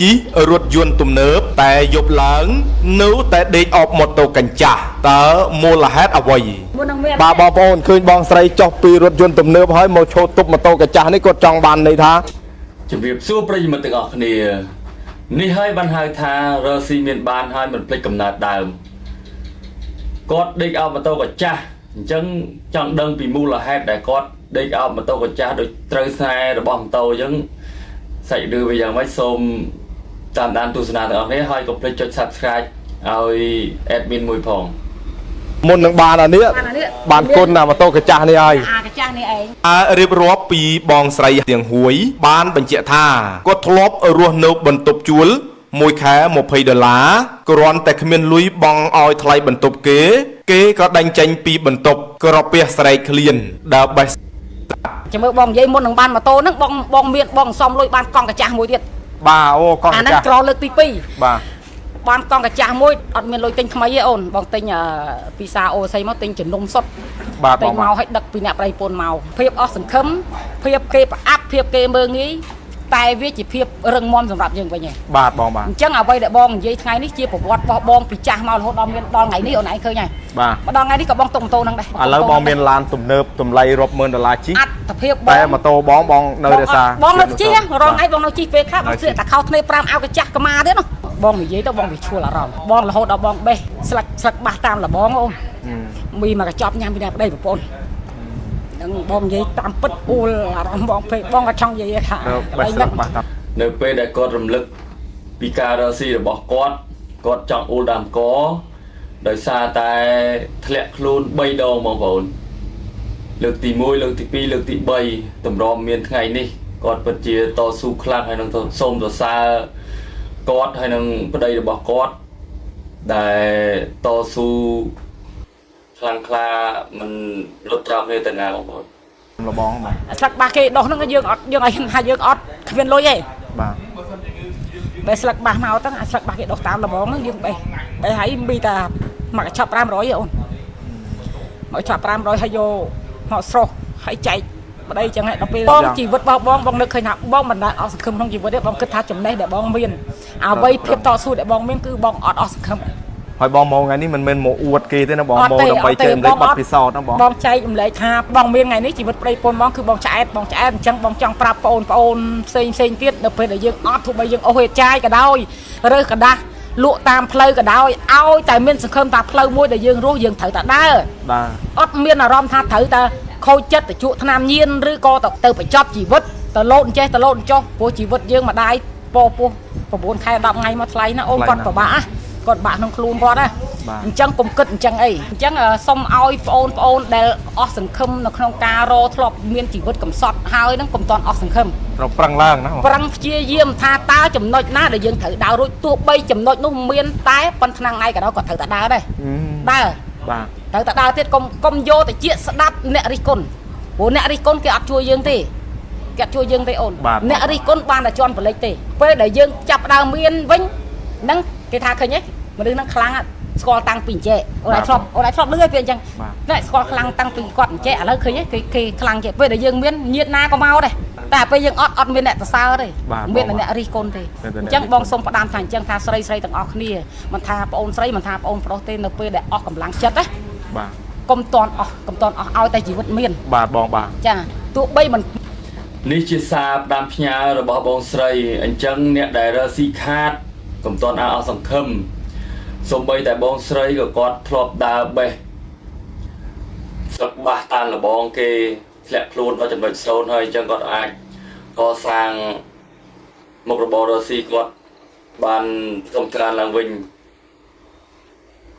ជិះរថយន្តទំនើបតែយប់ឡើង នៅតែដេកអបម៉ូតូកញ្ចាស់តើមូលហេតុអ្វី មុននឹងមាន បាទបងប្អូនឃើញបងស្រីចុះពីរថយន្តទំនើបហើយមកឈរទប់ម៉ូតូកញ្ចាស់នេះគាត់ចង់បានន័យថា ជំរាបសួរប្រិយមិត្តទាំងអស់គ្នានេះហើយបានហៅថារស់ស៊ីមានបានហើយមិនភ្លេចកំណើតដើមគាត់ដេកអោបម៉ូតូកាចាស់អញ្ចឹងចង់ដឹងពីមូលហេតុដែលគាត់ដេកអោបម៉ូតូកាចាស់ដូចត្រូវខ្សែរបស់ម៉ូតូអញ្ចឹងសាច់រឿងវាយ៉ាងម៉េចសូមតាមដានទស្សនាទាំងអស់គ្នាហើយកុំភ្លេចចុច Subscribe ឲ្យ admin មួយផង មុននឹងបានអានេះ បានអានេះ បានគុណណាម៉ូតូកញ្ចាស់នេះហើយ អាកាចាស់នេះឯង អើរៀបរាប់ពីបងស្រីទៀងហួយ បានបញ្ជាក់ថាគាត់ធ្លាប់រស់នៅបន្ទប់ជួលមួយខែ20ដុល្លារគ្រាន់តែគ្មានលុយបង់ឲ្យថ្លៃបន្ទប់គេ គេក៏ដេញចេញពីបន្ទប់ក្រពះស្រែកឃ្លានដើរបេះ ចាំមើលបងនិយាយមុននឹងបានម៉ូតូហ្នឹងបងបងមានបងសំលុយបានកង់កាចាស់មួយទៀត បាទអូកង់ អាហ្នឹង កាចាស់ ក្រលើកទី2 បាទ បានកង់កាចាស់មួយអត់មានលុយទិញថ្មីទេអូនបងទិញពីសាអូស័យមកទិញជំនុំសុទ្ធ បាទបងបាទ ទិញមកឲ្យដឹកពីអ្នកប្តីពន្ធមកភាពអស់សង្ឃឹមភាពគេប្រអាប់ភាពគេមើងងាយតែវាជាភាពរឹងមាំសម្រាប់យើងវិញឯង បាទបងបាទ អញ្ចឹងអ្វីដែលបងនិយាយថ្ងៃនេះជាប្រវត្តិរបស់បងពីចាស់មករហូតដល់មានដល់ថ្ងៃនេះអូនឯងឃើញហើយ បាទ មកដល់ថ្ងៃនេះក៏បងទុកម៉ូតូហ្នឹងដែរ ឥឡូវបងមានឡានទំនើបតម្លៃរាប់ម៉ឺនដុល្លារជិះ អត្ថភាពបង តែម៉ូតូបងបងនៅរក្សា បងនៅជិះរងថ្ងៃបងនៅជិះពេលខ្លះបងស្លៀកតែខោធ្នេ5អាវកាចាស់កម្មាទៀតនោះបងនិយាយទៅបងវាឈួលអារម្មណ៍បងរហូតដល់បងបេះស្លឹកស្លឹកបាសតាមលបងអូនមីមកកញ្ចប់ញ៉ាំពីអ្នកប្តីប្រពន្ធនឹងបងនិយាយតាមពិតអួលអារម្មណ៍បងពេកបងក៏ចង់និយាយថា នៅបេះស្លឹកបាសតាម នៅពេលដែលគាត់រំលឹកពីការរកស៊ីរបស់គាត់គាត់ចង់អ៊ូលដើមកដោយសារតែធ្លាក់ខ្លួន3ដងបងប្អូនលើកទី1លើកទី2លើកទី3តម្រាំមានថ្ងៃនេះគាត់ពិតជាតស៊ូខ្លាំងហើយនឹងសូមសរសើរគាត់ហើយនឹងប្តីរបស់គាត់ដែលតស៊ូខ្លាំងក្លាមិនលត់ចោលគ្នាទៅណាបងប្អូន លបងបាទ ស្លឹកបាសគេដោះហ្នឹងយើងអត់យើងឲ្យថាយើងអត់គ្មានលុយទេ បាទ បេះស្លឹកបាសមកទៅអាស្លឹកបាសគេដោះតាមលបងហ្នឹងយើងបេះបេះហើយមីតាមកកញ្ចប់500ឯអូនមកកញ្ចប់500ហើយយកមកស្រោះហើយចែកម្ដីចឹងដល់ពេលបងជីវិតរបស់បងបងនឹកឃើញថាបងមិនដែលអស់សង្ឃឹមក្នុងជីវិតទេបងគិតថាចំណេះដែលបងមានអ្វីភាពតស៊ូដែលបងមានគឺបងអត់អស់សង្ឃឹម ហើយបងមកថ្ងៃនេះមិនមែនមកអួតគេទេណាបង អត់ទេ មកដើម្បី អត់ទេ ចែករំលែក បងអត់ បទពិសោធន៍ណាបង បងចែករំលែកថាបងមានថ្ងៃនេះជីវិតប្តីប្រពន្ធបងគឺបងឆ្អែតបងឆ្អែតអញ្ចឹងបងចង់ប្រាប់បងប្អូនផ្សេងផ្សេងទៀតនៅពេលដែលយើងអត់ទោះបីយើងអូសហេតុចាយក៏ដោយរើសกระដាស់លក់តាមផ្លូវក៏ដោយឲ្យតែមានសង្ឃឹមថាផ្លូវមួយដែលយើងរស់យើងត្រូវតែដើរ បាទ អត់មានអារម្មណ៍ថាត្រូវតែខូចចិត្តទៅជក់ថ្នាំញៀនឬក៏ទៅបញ្ចប់ជីវិតទៅលោតអញ្ចេះទៅលោតអញ្ចោះព្រោះជីវិតយើងម្ដាយពោពោះ9ខែ10ថ្ងៃមកថ្លៃណាអូនគាត់ពិបាកណាគាត់បាក់ក្នុងខ្លួនគាត់ណា បាទ អញ្ចឹងកុំគិតអញ្ចឹងអីអញ្ចឹងសុំឲ្យបងប្អូនដែលអស់សង្ឃឹមនៅក្នុងការរធ្លាប់មានជីវិតកំសត់ហើយហ្នឹងកុំតន់អស់សង្ឃឹម ត្រូវប្រឹងឡើងណាបង ប្រឹងព្យាយាមថាតើចំណុចណាដែលយើងត្រូវដើររួចទោះបីចំណុចនោះមានតែប៉ុនថ្នាំងឯងក៏ដោយក៏ត្រូវតែដើរដែរដើរ បាទ ត្រូវតែដើរទៀតកុំកុំយកតិចស្ដាប់អ្នករិះគន់ព្រោះអ្នករិះគន់គេអត់ជួយយើងទេគេអត់ជួយយើងទេអូន បាទ អ្នករិះគន់បានតែជន់បលិចទេពេលដែលយើងចាប់ដើមមានវិញហ្នឹងគេថាឃើញទេមនុស្សហ្នឹងខ្លាំងណាស់ស្គាល់តាំងពីអញ្ចេះអូនឯងធ្លាប់អូនឯងធ្លាប់លឺឯងពេលអញ្ចឹង បាទ ណែស្គាល់ខ្លាំងតាំងពីគាត់អញ្ចេះឥឡូវឃើញទេគេគេខ្លាំងចេះពេលដែលយើងមានញាតណាក៏មកដែរតែពេលយើងអត់អត់មានអ្នកសរសើរទេ បាទ មានតែអ្នករិះគន់ទេ មានតែ អញ្ចឹង អ្នករិះគន់ បងសូមផ្ដាំថាអញ្ចឹងថាស្រីស្រីទាំងអស់គ្នាមិនថាប្អូនស្រីមិនថាប្អូនប្រុសទេនៅពេលដែលអស់កម្លាំងចិត្តណា បាទ កុំតន់អស់កុំតន់អស់ឲ្យតែជីវិតមាន បាទបងបាទ ចាទោះបីមិន នេះជាសារផ្ដាំផ្ញើរបស់បងស្រីអញ្ចឹងអ្នកដែលរកស៊ីខាតកុំតន់អស់សង្ឃឹមសូម្បីតែបងស្រីក៏គាត់ធ្លាប់ដើរបេះស្លឹកបាសតាមលបងគេធ្លាក់ខ្លួនដល់ចំណុចសូន្យហើយអញ្ចឹងគាត់អាចកសាងមុខរបររកស៊ីគាត់បានកំក្រានឡើងវិញ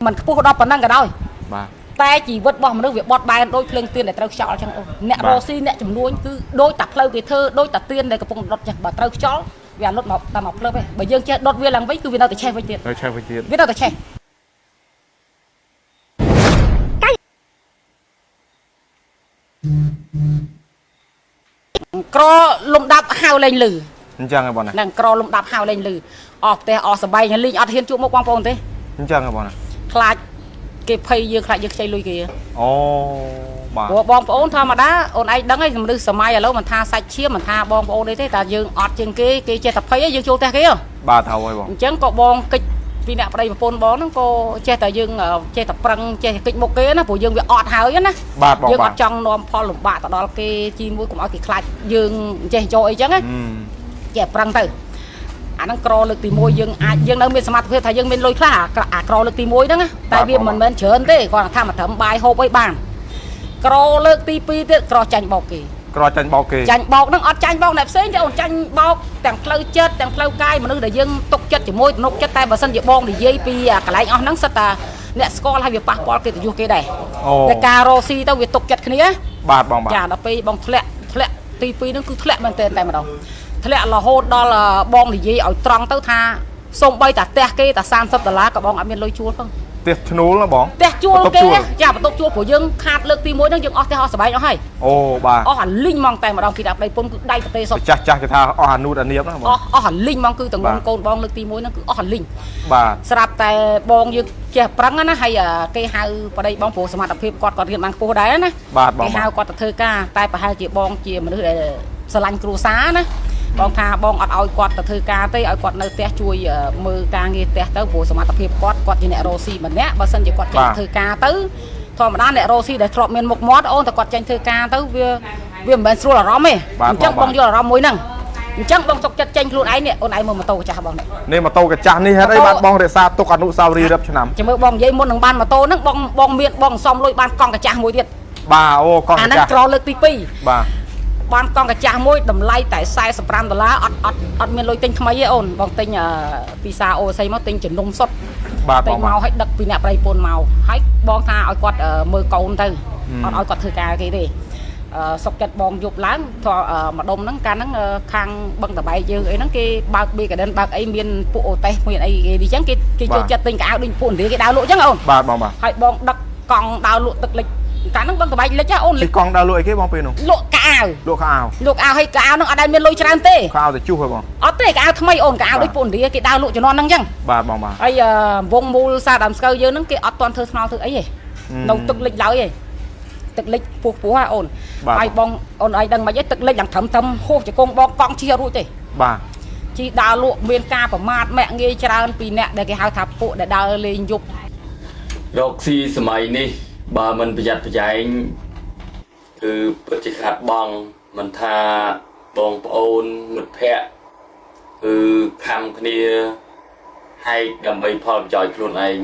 មិនខ្ពស់ដល់ប៉ុណ្ណឹងក៏ដោយ បាទ តែជីវិតរបស់មនុស្សវាបត់បែនដូចភ្លើងទៀនដែលត្រូវខ្យល់ចឹងអូនអ្នក បាទ រកស៊ីអ្នកចំនួនគឺដូចតែផ្លូវគេធ្វើដូចតែទៀនដែលកំពុងដុតចឹងបើត្រូវខ្យល់វាអត់លុតមកតែមកភ្លើបទេបើយើងចេះដុតវាឡើងវិញគឺវានៅតែឆេះវិញទៀត ទៅឆេះវិញទៀត វានៅតែឆេះក្រលំដាប់ហៅលែងលឺ អញ្ចឹងហ៎បងណា ហ្នឹងក្រលំដាប់ហៅលែងលឺអស់ផ្ទះអស់សបែងហើយលីងអត់ហ៊ានជួបមុខបងប្អូនទេ អញ្ចឹងហ៎បងណា ខ្លាចគេភ័យយើងខ្លាចយើងខ្ចីលុយគេ អូ បាទ ព្រោះបងប្អូនធម្មតាអូនឯងដឹងហើយមនុស្សសម័យឥឡូវមិនថាសាច់ឈាមមិនថាបងប្អូនអីទេតែយើងអត់ជាងគេគេចេះតែភ័យឯងយើងចូលផ្ទះគេហ៎ បាទត្រូវហើយបង អញ្ចឹងក៏បងកិច្ចពីអ្នកប្តីប្រពន្ធបងហ្នឹងក៏ចេះតែយើងចេះតែប្រឹងចេះកិច្ចមុខគេណាព្រោះយើងវាអត់ហើយណា បាទបងបាទ យើងអត់ចង់នាំផលលំបាកទៅដល់គេជាមួយកុំឲ្យគេខ្លាចយើងចេះចូលអីចឹងណាចេះប្រឹងទៅអាហ្នឹងក្រលើកទី1យើងអាចយើងនៅមានសមត្ថភាពថាយើងមានលុយខ្លះអាក្រលើកទី1ហ្នឹងតែវាមិនមែនច្រើនទេគាត់ថាមកត្រឹមបាយហូបអីបានក្រលើកទី2ទៀតក្រចាញ់បោកគេ ក្រចាញ់បោកគេ ចាញ់បោកហ្នឹងអត់ចាញ់បោកអ្នកផ្សេងទេអូនចាញ់បោកទាំងផ្លូវចិត្តទាំងផ្លូវកាយមនុស្សដែលយើងទុកចិត្តជាមួយទំនុកចិត្តតែបើសិនជាបងនិយាយពីកន្លែងអស់ហ្នឹងសិតតាអ្នកស្គាល់ហើយវាប៉ះពាល់កិត្តិយសគេដែរតែការរកស៊ីទៅវាទុកចិត្តគ្នា បាទបងបាទ ចាដល់ពេលបងធ្លាក់ទី2ហ្នឹងគឺធ្លាក់មែនទែនតែម្ដងធ្លាក់រហូតដល់បងនិយាយឲ្យត្រង់ទៅថាសូម្បីតែផ្ទះគេតែ30ដុល្លារក៏បងអត់មានលុយជួលផង ផ្ទះឈ្នួលណាបង ផ្ទះជួលគេចាបន្ទប់ជួលព្រោះយើងខាតលើកទី1ហ្នឹងយើងអស់ផ្ទះអស់សបែងអស់ហើយ អូបាទ អស់អាលីងហ្មងតែម្ដងគេដាក់ប្តីពុនគឺដៃប្រទេសសុទ្ធ ចាស់ចាស់គេថាអស់អានូតអានៀបណាបង អស់អាលីងហ្មងគឺទាំងកូនបងលើកទី1ហ្នឹងគឺអស់អាលីង បាទ ស្រាប់តែបងយើងចេះប្រឹងណាហើយគេហៅប្តីបងព្រោះសមត្ថភាពគាត់រៀនបានខ្ពស់ដែរណា បាទបង គេហៅគាត់ទៅធ្វើការតែប្រហែលជាបងជាមនុស្សដែលស្រឡាញ់គ្រួសារណាបងថាបងអត់ឲ្យគាត់ទៅធ្វើការទេឲ្យគាត់នៅផ្ទះជួយមើលការងារផ្ទះទៅព្រោះសមត្ថភាពគាត់គាត់ជាអ្នករកស៊ីម្នាក់បើសិនជាគាត់ចេញធ្វើការទៅធម្មតាអ្នករកស៊ីដែលធ្លាប់មានមុខមាត់អូនតែគាត់ចេញធ្វើការទៅវាមិនមែនស្រួលអារម្មណ៍ទេអញ្ចឹងបងយល់អារម្មណ៍មួយហ្នឹងអញ្ចឹងបងទុកចិត្តចេញខ្លួនឯងនេះអូនឯងមើលម៉ូតូចាស់បងនេះ នេះម៉ូតូកាចាស់នេះហេតុអីបាទបងរក្សាទុកអនុស្សាវរីយ៍រាប់ឆ្នាំ ចាំមើលបងនិយាយមុននឹងបានម៉ូតូហ្នឹងបងបងមានបងសំលុយបានកង់កាចាស់មួយទៀត បាទអូកង់កាចាស់ អាហ្នឹងក្រលើកទី2 បាទ បានកង់កាចាស់មួយតម្លៃតែ45ដុល្លារអត់អត់អត់មានលុយទិញថ្មីទេអូនបងទិញពីសាអូសីមកទិញជំនុំសុទ្ធ បាទ ទិញមកឲ្យដឹកពីអ្នកប្តីពន្ធមកហើយបងថាឲ្យគាត់មើលកូនទៅអត់ឲ្យគាត់ធ្វើការគេទេសុកចិត្តបងយប់ឡើងម្ដុំហ្នឹងកាលហ្នឹងខាងបឹងតបែកយើងអីហ្នឹងគេបើកប៊ីកាដិនបើកអីមានពួកអូតេសមានអីគេនេះចឹងគេគេចូលចិត្តទិញកៅអៅដូចពួកឥណ្ឌាគេដើរលក់ចឹងអូន បាទបងបាទ ហើយបងដឹកកង់ដើរលក់ទឹកលិចកាលហ្នឹងបឹងតបែកលិចហ៎អូន លិចកង់ដើរលក់អីគេបងពេលនោះ លក់កៅអៅ លក់កៅអៅ លក់កៅអៅហើយកៅអៅហ្នឹងអត់ដែលមានលុយច្រើនទេ កៅអៅទៅជុះហ៎បង អត់ទេកៅអៅថ្មីអូនកៅអៅដូចពួកឥណ្ឌាគេដើរលក់ជំនាន់ហ្នឹងចឹង បាទបងបាទ ហើយវងមូលសាដើមស្កូវយើងហ្នឹងគេអត់ទាន់ធ្វើថ្នល់ធ្វើអីទេនៅទឹកលិចឡើយទេទឹកលិចពោះពោះហ่ะអូនហើយបងអូនឯងដឹងមិនអីទឹកលិចយ៉ាងត្រឹមត្រឹមហួសជង្គង់បងកង់ជិះរួចទេ បាទ ជិះដើរលក់មានការប្រមាថមាក់ងាយច្រើនពីអ្នកដែលគេហៅថាពួកដែលដើរលេងយប់ រកស៊ីសម័យនេះបើមិនប្រយ័ត្នប្រយែងគឺពិតជាខាតបង់មិនថាបងប្អូនមិត្តភ័ក្តិគឺខំគ្នាហែកដើម្បីផលប្រយោជន៍ខ្លួនឯង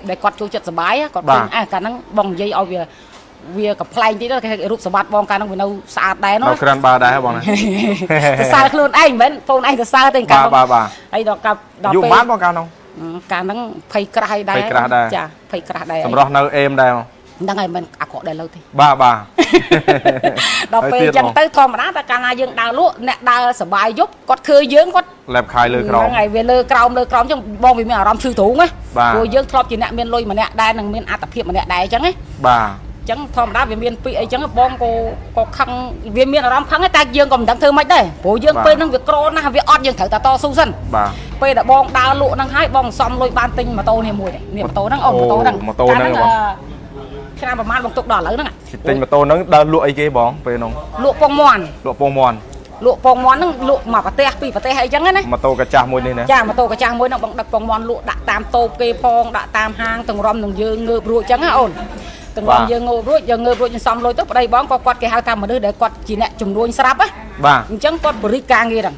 ដែលគាត់ចូលចិត្តសប្បាយគាត់ឃើញអះកាលហ្នឹងបងនិយាយឲ្យវាវាកំប្លែងតិចទៅគេរូបសម្បត្តិបងកាលហ្នឹងវានៅស្អាតដែរនោះ នៅក្រានបាដែរបងណា សរសើរខ្លួនឯងមិនមែនបងឯងសរសើរទេកាល បាទបាទ ហើយដល់កាប់ដល់ ពេលបានបងកាលហ្នឹង កាលហ្នឹងភ័យក្រាស់ដែរ ភ័យក្រាស់ដែរ ចាភ័យក្រាស់ដែរ សម្រស់នៅអេមដែរ ហ្នឹងហើយមិនអាក្រក់ដែរលើទេ បាទបាទ ដល់ពេលអញ្ចឹងទៅធម្មតាតែកាលណាយើងដើរលក់អ្នកដើរសបាយយប់គាត់ឃើញយើងគាត់ លែបខាយលើក្រោម ហ្នឹងហើយវាលើក្រោមលើក្រោមអញ្ចឹងបងវាមានអារម្មណ៍ឈឺទ្រូងណា ព្រ ោះយើងធ្លាប់ជាអ្នកមានលុយម្នាក់ដែរនិងមានអត្ថភាពម្នាក់ដែរអញ្ចឹងណា បាទ អញ្ចឹងធម្មតាវាមានពាក្យអីចឹងបងក៏ខឹងវាមានអារម្មណ៍ខឹងតែយើងក៏មិនដឹងធ្វើម៉េចដែរព្រោះយើងពេលហ្នឹងវាក្រណាស់វាអត់យើងត្រូវតែតស៊ូសិន បាទ ពេលដែលបងដើរលក់ហ្នឹងហើយបងសំលុយបានទិញម៉ូតូនេះមួយនេះម៉ូតូហ្នឹងអូម៉ូតូហ្នឹង ម៉ូតូហ្នឹងបង ឆ្នាំប្រហែលបងទុកដល់ឥឡូវហ្នឹង ទិញម៉ូតូហ្នឹងដើរលក់អីគេបងពេលហ្នឹង លក់ពងមាន់ លក់ពងមាន់ លក់ពងមាន់ហ្នឹងលក់មួយប្រទេសពីរប្រទេសអីចឹងណា ម៉ូតូកាចាស់មួយនេះណា ចាម៉ូតូកាចាស់មួយហ្នឹងបងដឹកពងមាន់លក់ដាក់តាមតូបគេផងដាក់តាមហាងទាំងរំនឹងយើងងើបរួចចឹងណាអូនទាំងរំយើងងើបរួចយើងងើបរួចយើងសំលុយទៅប្តីបងក៏គាត់គេហៅថាមនុស្សដែលគាត់ជាអ្នកជំនួញស្រាប់ណា បាទ អញ្ចឹងគាត់បរិការងារហ្នឹង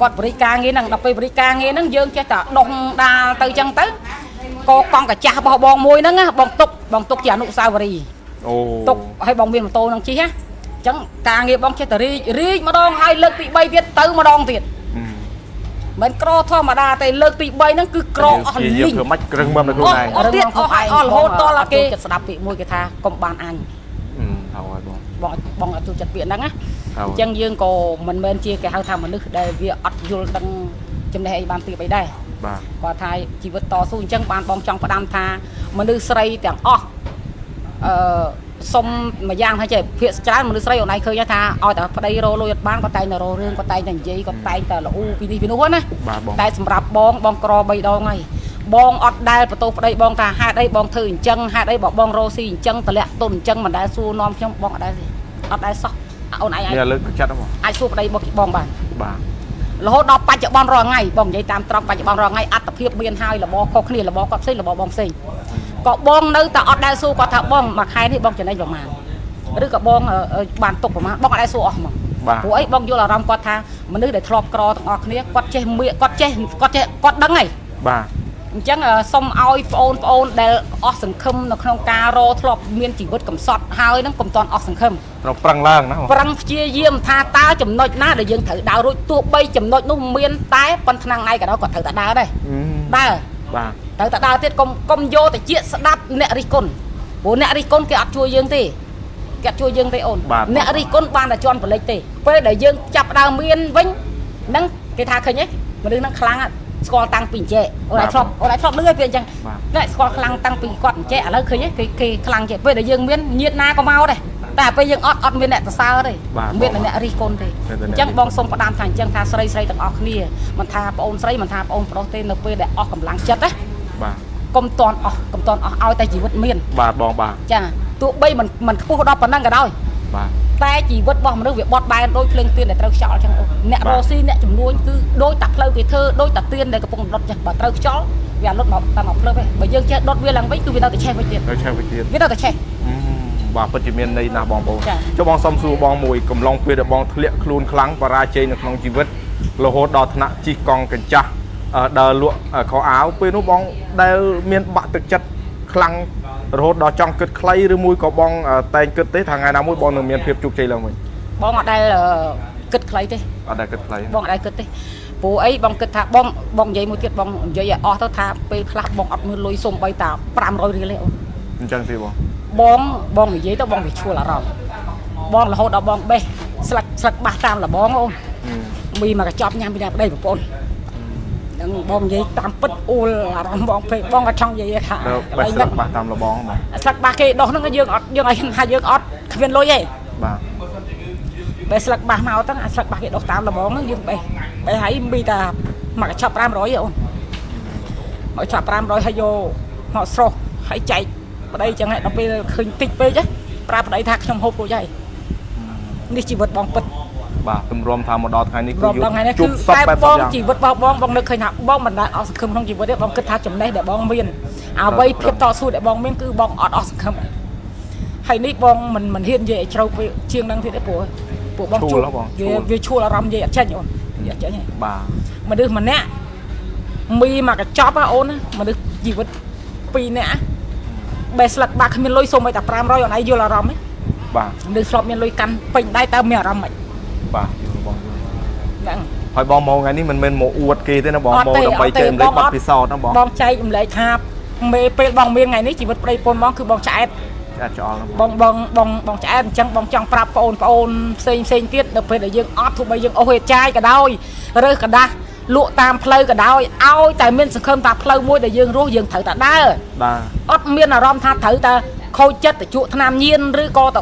គាត់បរិការងារហ្នឹងដល់ពេលបរិការងារហ្នឹងយើងចេះតែដុងដាលទៅចឹងទៅក៏កង់កាចាស់របស់បងមួយហ្នឹងណាបងទុកជាអនុស្សាវរីយ៍ អូ ទុកឲ្យបងមានម៉ូតូហ្នឹងជិះណាអញ្ចឹងការងារបងចេះតែរីកម្ដងហើយលើកទី3ទៀតទៅម្ដងទៀតមិនក្រធម្មតាទេលើកទី3ហ្នឹងគឺក្រអស់លីង ធ្វើម៉េចក្រឹងមនៅខ្លួនឯង អស់ទៀតអស់ហើយអស់រហូតតដល់គេចិត្តស្ដាប់ពាក្យមួយគេថាកុំបានអញ ហើយបង បងអត់ចូលចិត្តពាក្យហ្នឹងណាអញ្ចឹងយើងក៏មិនមែនជាគេហៅថាមនុស្សដែលវាអត់យល់ដឹងចំណេះអីបានទៀតអីដែរ បាទ គាត់ថាជីវិតតស៊ូអញ្ចឹងបានបងចង់ផ្ដាំថាមនុស្សស្រីទាំងអស់អឺសុំមួយយ៉ាងថាចេះភាគច្រើនមនុស្សស្រីអូនឯងឃើញថាឲ្យតែប្តីរលុយអត់បានគាត់តែងតែររឿងគាត់តែងតែនិយាយគាត់តែងតែលូពីនេះពីនោះណា បាទបង តែសម្រាប់បងបងក្រ3ដងហើយ បងអត់ដែលបន្ទោសប្តីបងថាហេតុអីបងធ្វើអញ្ចឹងហេតុអីបើបងរស់ស៊ីអញ្ចឹងតម្លាក់ទុនអញ្ចឹងមិនដែលសួរនាំខ្ញុំបងអត់ដែលទេអត់ដែលសោះអូនឯង នេះលើកទឹកចិត្តហ្នឹងបង អាចសួរប្តីបងបាន បាទ រហូតដល់បច្ចុប្បន្នរាល់ថ្ងៃបងនិយាយតាមត្រង់បច្ចុប្បន្នរាល់ថ្ងៃអត្តភាពមានហើយរបរខុសគ្នារបរគាត់ផ្សេងរបរបងផ្សេងក៏បងនៅតែអត់ដែលសួរគាត់ថាបងមួយខែនេះបងចំណេញប្រហែលឬក៏បងបានទុកប្រហែលបងអត់ដែលសួរអស់ហ្មង បាទ ព្រោះអីបងយល់អារម្មណ៍គាត់ថាមនុស្សដែលធ្លាប់ក្រទាំងអស់គ្នាគាត់ចេះមៀកគាត់ចេះគាត់ចេះគាត់ដឹងហើយ បាទ អញ្ចឹងសូមឲ្យប្អូនប្អូនដែលអស់សង្ឃឹមនៅក្នុងការរធ្លាប់មានជីវិតកំសត់ហើយហ្នឹងកុំតន់អស់សង្ឃឹម ត្រូវប្រឹងឡើងណាបង ប្រឹងព្យាយាមថាតើចំណុចណាដែលយើងត្រូវដើររួចទោះបីចំណុចនោះមានតែប៉ុនថ្នាំងឯងក៏ដោយក៏ត្រូវតែដើរដែរដើរ បាទ ត្រូវតែដើរទៀតកុំកុំយកតិចស្ដាប់អ្នករិះគន់ព្រោះអ្នករិះគន់គេអត់ជួយយើងទេគេអត់ជួយយើងទេអូនអ្នករិះគន់បានតែជន់បលិចទេពេលដែលយើងចាប់ដើមមានវិញហ្នឹងគេថាឃើញទេមនុស្សហ្នឹងខ្លាំងស្គាល់តាំងពីអញ្ចេះអូនឯងធ្លាប់អូនឯងធ្លាប់លឺឯងពីអញ្ចឹងអ្នកស្គាល់ខ្លាំងតាំងពីគាត់អញ្ចេះឥឡូវឃើញទេគេគេខ្លាំងចេះពេលដែលយើងមានញាតណាក៏មកដែរតែពេលយើងអត់អត់មានអ្នកសរសើរទេមានតែអ្នករិះគន់ទេអញ្ចឹងបងសូមផ្ដាំថាអញ្ចឹងថាស្រីស្រីទាំងអស់គ្នាមិនថាប្អូនស្រីមិនថាប្អូនប្រុសទេនៅពេលដែលអស់កម្លាំងចិត្តណា បាទ កុំតន់អស់កុំតន់អស់ឲ្យតែជីវិតមាន បាទបងបាទ ចាទោះបីមិនមិនខ្ពស់ដល់ប៉ុណ្ណឹងក៏ដោយ បាទ តែជីវិតរបស់មនុស្សវាបត់បែនដូចភ្លើងទៀនដែលត្រូវខ្យល់អញ្ចឹងអូនអ្នករស់ស៊ីអ្នកជំនួញគឺដូចតែផ្លូវគេធ្វើដូចតែទៀនដែលកំពុងដុតចឹងបើត្រូវខ្យល់វាអត់លុតមកតែមកភ្លើបទេបើយើងចេះដុតវាឡើងវិញគឺវានៅតែឆេះវិញទៀត នៅឆេះវិញទៀត វានៅតែឆេះ បាទពិតជាមានន័យណាស់បងប្អូនចុះបងសុំសួរបងមួយកំឡុងពេលដែលបងធ្លាក់ខ្លួនខ្លាំងបរាជ័យនៅក្នុងជីវិតរហូតដល់ថ្នាក់ជិះកង់កញ្ចាស់ដើរលក់ខោអាវពេលនោះបងដែលមានបាក់ទឹកចិត្តខ្លាំងរហូតដល់ចង់គិតខ្លីឬមួយក៏បងតែងគិតទេថាថ្ងៃណាមួយបងនឹងមានភាពជោគជ័យឡើងវិញ បងអត់ដែលគិតខ្លីទេ អត់ដែលគិតខ្លី បងអត់ដែលគិតទេព្រោះអីបងគិតថាបងបងនិយាយមួយទៀតបងនិយាយឲ្យអស់ទៅថាពេលខ្លះបងអត់មានលុយសូម្បីតា500រៀលទេអូន អញ្ចឹងទេបង បងបងនិយាយទៅបងវាឈួលអារម្មណ៍បងរហូតដល់បងបេះស្លឹកស្លឹកបាសតាមលបងអូនមីមកកញ្ចប់ញ៉ាំពីណាប្តីប្រពន្ធនឹងបងនិយាយតាមពិតអួលអារម្មណ៍បងពេកបងក៏ចង់និយាយថា បេះស្លឹកបាសតាមលបងបង ស្លឹកបាសគេដោះហ្នឹងយើងអត់យើងឲ្យថាយើងអត់គ្មានលុយទេ បាទ បេះស្លឹកបាសមកទៅអាស្លឹកបាសគេដោះតាមលបងហ្នឹងយើងបេះបេះហើយមីតាមកកញ្ចប់500អូនមកកញ្ចប់500ហើយយកមកស្រស់ហើយចែកប្តីចឹងដល់ពេលឃើញតិចពេកប្រាប់ប្តីថាខ្ញុំហូបរួចហើយនេះជីវិតបងពិត បាទទម្រាំថាមកដល់ថ្ងៃនេះ គឺជួបសពបែបបងជីវិតរបស់បងបងនឹកឃើញថាបងមិនដែលអស់សង្ឃឹមក្នុងជីវិតទេបងគិតថាចំណេះដែលបងមានអ្វីភាពតស៊ូដែលបងមានគឺបងអត់អស់សង្ឃឹមហើយនេះបងមិនហ៊ាននិយាយឲ្យជ្រៅពេកជាងនឹងទៀតទេព្រោះពួកបងជួលវាឈួលអារម្មណ៍និយាយអត់ចេញអូននិយាយអត់ចេញទេ បាទ មនុស្សម្នាក់មីមកកញ្ចប់អូនមនុស្សជីវិត2នាក់បេះស្លឹកបាក់គ្មានលុយសូម្បីតែ500អូនឯងយល់អារម្មណ៍ទេ បាទ មនុស្សធ្លាប់មានលុយកាន់ពេញដៃតើមានអារម្មណ៍មិន បាទយល់បងយល់ ហ្នឹង ហើយបងមកថ្ងៃនេះមិនមែនមកអួតគេទេណាបងមកដើម្បីចែករំលែកបទពិសោធន៍ណាបង បងចែករំលែកថាមេពេលបងមានថ្ងៃនេះជីវិតប្តីប្រពន្ធបងគឺបងឆ្អែត ឆ្អែតច្អល់ បងបងបងបងឆ្អែតអញ្ចឹងបងចង់ប្រាប់បងប្អូនផ្សេងផ្សេងទៀតដល់ពេលដែលយើងអត់ទោះបីយើងអូសហេតុចាយក៏ដោយរើសกระដាស់លក់តាមផ្លូវក៏ដោយឲ្យតែមានសង្ឃឹមថាផ្លូវមួយដែលយើងរស់យើងត្រូវតែដើរ បាទ អត់មានអារម្មណ៍ថាត្រូវតែខូចចិត្តទៅជក់ថ្នាំញៀនឬក៏ទៅ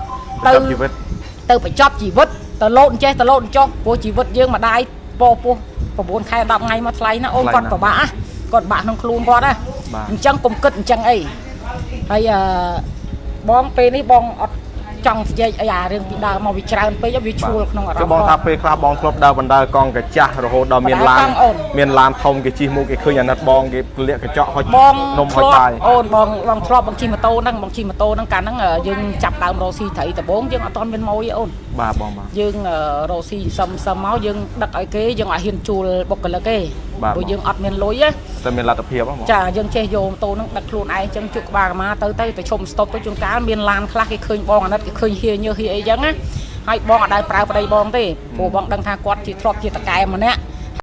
ទៅបញ្ចប់ជីវិតទៅលោតចេះទៅលោតចុះព្រោះជីវិតយើងម្ដាយពោពោះ9ខែ10ថ្ងៃមកថ្លៃណាអូនគាត់ពិបាកគាត់បាក់ក្នុងខ្លួនគាត់ណាអញ្ចឹងកុំគិតអញ្ចឹងអីហើយអឺបងពេលនេះបងអត់ចង់និយាយអីអារឿងពីដើមមកវាច្រើនពេកវាឈួលក្នុងអារម្មណ៍ បងថាពេលខ្លះបងធ្លាប់ដើរបណ្ដើកង់កាចាស់រហូតដល់មានឡានមានឡានធំគេជិះមកគេឃើញអាណិតបងគេលាក់កញ្ចក់ហុចនំហុចបាយ អូនបងបងធ្លាប់បងជិះម៉ូតូហ្នឹងបងជិះម៉ូតូហ្នឹងកាលហ្នឹងយើងចាប់ដើមរកស៊ីត្រីដំបូងយើងអត់ទាន់មានម៉ួយអូន បាទបងបាទ យើងរកស៊ីសឹមសឹមមកយើងដឹកឲ្យគេយើងអត់ហ៊ានជួលបុគ្គលិកទេព្រោះយើងអត់មានលុយ តែមានលទ្ធភាពហ៎បង ចាយើងចេះយកម៉ូតូហ្នឹងដឹកខ្លួនឯងចឹងជក់ក្បាលកម្មាទៅទៅទៅឈុំស្តុបទៅជួនកាលមានឡានខ្លះគេឃើញបងអាណិតគេឃើញហៀញើសហៀអីចឹងណាហើយបងអត់ដែលប្រើប្តីបងទេព្រោះបងដឹងថាគាត់ជាធ្លាប់ជាតកែម្នាក់